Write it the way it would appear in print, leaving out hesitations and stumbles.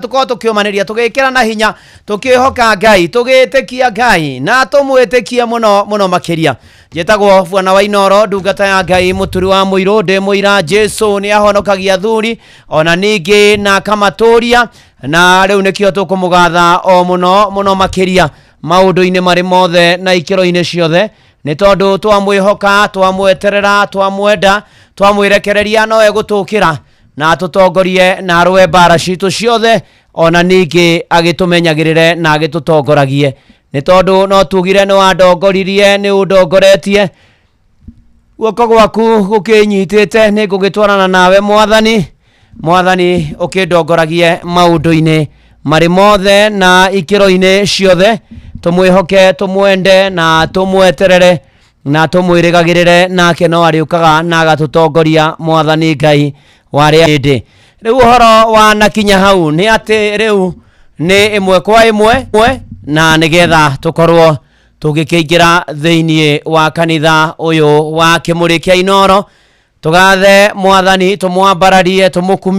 Tũkorwo tũkĩũmanĩria, tũgĩkĩra na hinya, tũkĩhoka Ngai, tũgĩtĩkia Ngai na tũmwĩtĩkie mũno mũno makĩria. Njĩtagwo Bwana wa Inoro, ndungata ya Ngai, mũturi wa mũirũ, ndĩ mũira Jesu nĩ ahonokagia athuri ona ningĩ na akamatũria, na rĩu nĩkĩo tũkũmũgatha o mũno mũno makĩria maũndũ-inĩ marĩ mothe na ikĩro-inĩ ciothe, nĩ tondũ twamwĩhoka, twamweterera, twamwenda, twamwĩrekereria, no egũtũkĩra na atũtongorie na arũe mbara citũ ciothe, ona ningĩ agĩtũmenyagĩrĩre na agĩtũtongoragie, nĩ tondũ no tugire nĩ wandongoririe, nĩ ũndongoretie, guoko gwaku gũkĩnyitĩte, nĩ ngũgĩtwarana nawe Mwathani. Mwathani, ũkĩndongoragie maũndũ-inĩ marĩ mothe na ikĩro-inĩ ciothe. Tũmwĩhoke, tũmwende na tũmweterere na tũmwĩrĩgagĩrĩre, nake no arĩũkaga na agatũtongoria, Mwathani Ngai warĩa hĩndĩ. Rĩu ũhoro wanakinya hau nĩ atĩ rĩu nĩ ĩmwe kwa ĩmwe, na nĩgetha tũkorwo tũgĩkĩingĩra thĩinĩ wa kanitha ũyũ wa Kĩmũrĩ kĩa Inoro, tũgathe Mwathani, tũmwambararie, tũmũkumie.